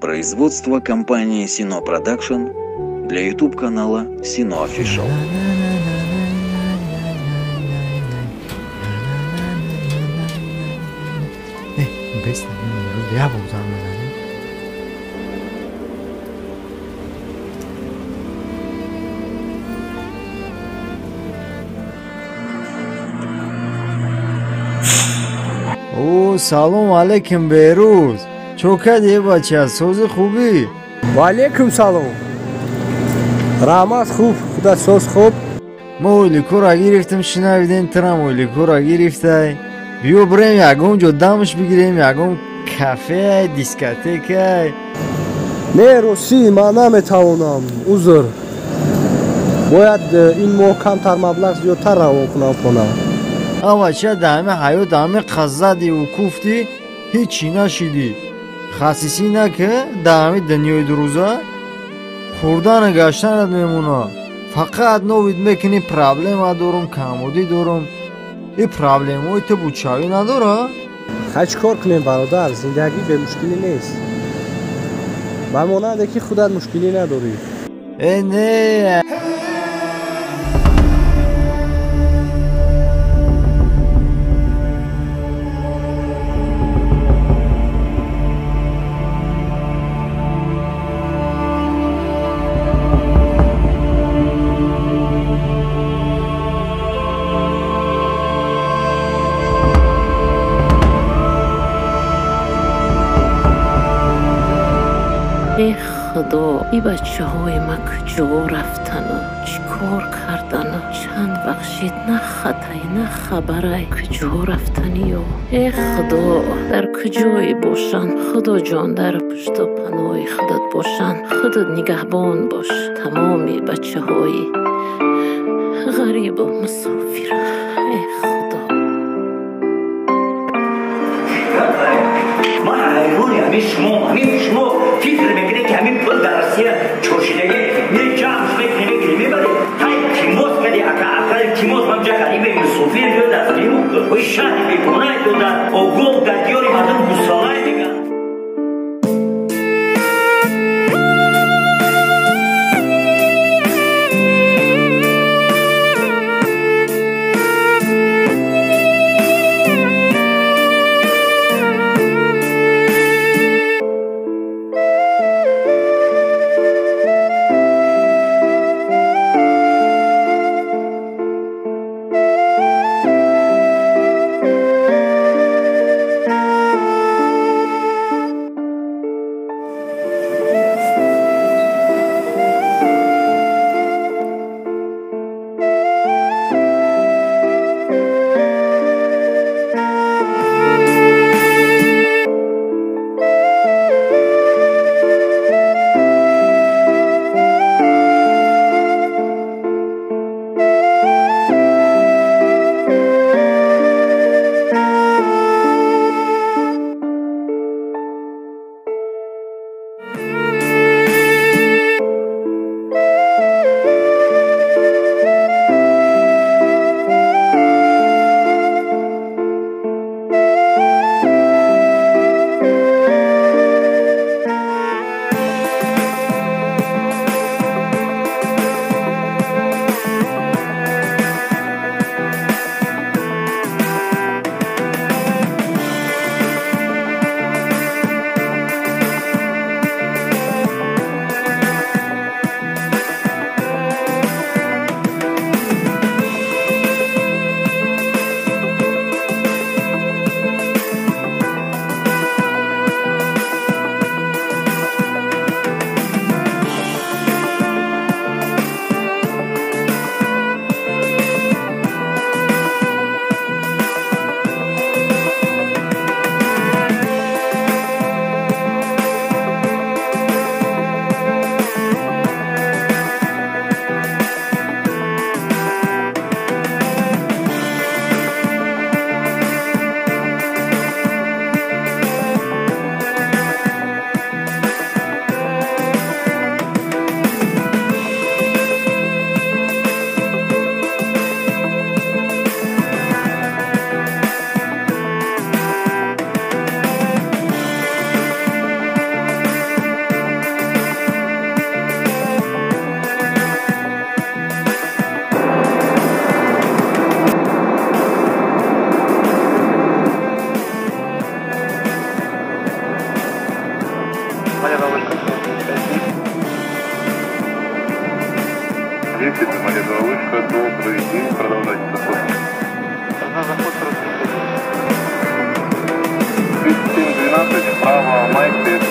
Производство компании Сино Продакшн для YouTube-канала Сино Official. О, салом алейкум, Беҳрӯз. Чо кардӣ, бача? Сози хубӣ? Ва алейкум салом. Раҳмат, хуб, худат соз хуб? Мо ойликора гирифтем, шинавидем, тирам ойликора гирифтай. Биё бирем ягон ҷо дамш бигирем, ягон кафе, дискотека. Не, ростӣ ман наметавонам, узр. Бояд ин моҳ камтар маблағ зиёдтар равон кунам хона. А бача, дар ҳами ҳаёт ҳами қазадиву куфтӣ ҳечӣ нашидӣ. Хасисӣ нака, дар ҳами дунёи дурӯза хӯрдану гаштанат мемонад. Фақат новид мекунӣ проблема дорум, камбудӣ дорум. Ин проблемаҳои ту бучавӣ надора? Хай, чӣ кор кунем, бародар, зиндагӣ бемушкилӣ нест. Ба монанде ки худат мушкилӣ надорӣ. Э, не. Э худо, и бачаҳои ма куҷо рафтану чӣ кор кардану? Чанд вақт шид, на хатай, на хабарай, куҷо рафтаниё? Э худо, дар куҷое бошанд? Худоҷон, дар пушту паноҳи худат бошанд, худат нигаҳбон бош тамоми бачаҳои ғарибу мусофир. Э худо. Ман ҳайрони ҳамин шумо, ҳамин шумо фикр мекунед, ки ҳамин пул дар Россия чошидагӣ ме ҷамъ мекунӣ, мегирӣ, мебарӣ. Ҳай, тимос кади, ака, ака, тимос ман ҷа ғарибе мусофир биёд аз берун, ой шаҳри бегонае дода, огоҳ дар диёри мардум гусолае меган. Монета вышка 10, монета вышка, добрый день, продолжайте заход. На заход 3712, вправо, Майк, 1.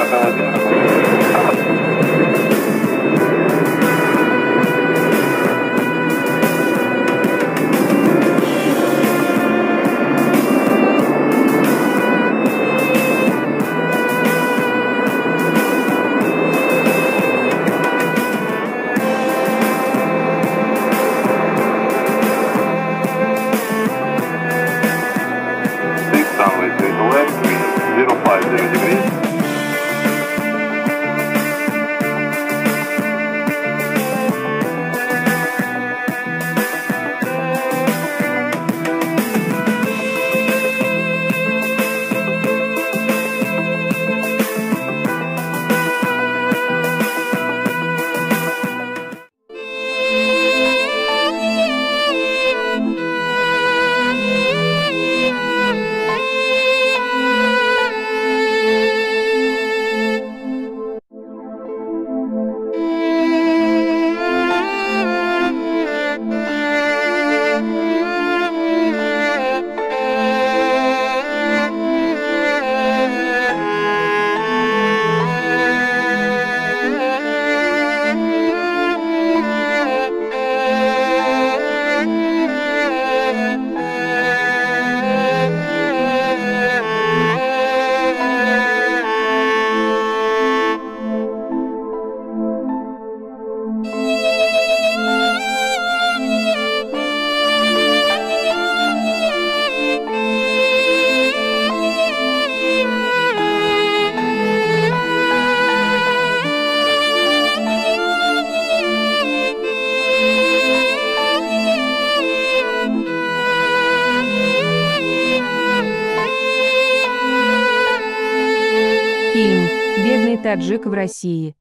Фильм «Бедный таджик в России».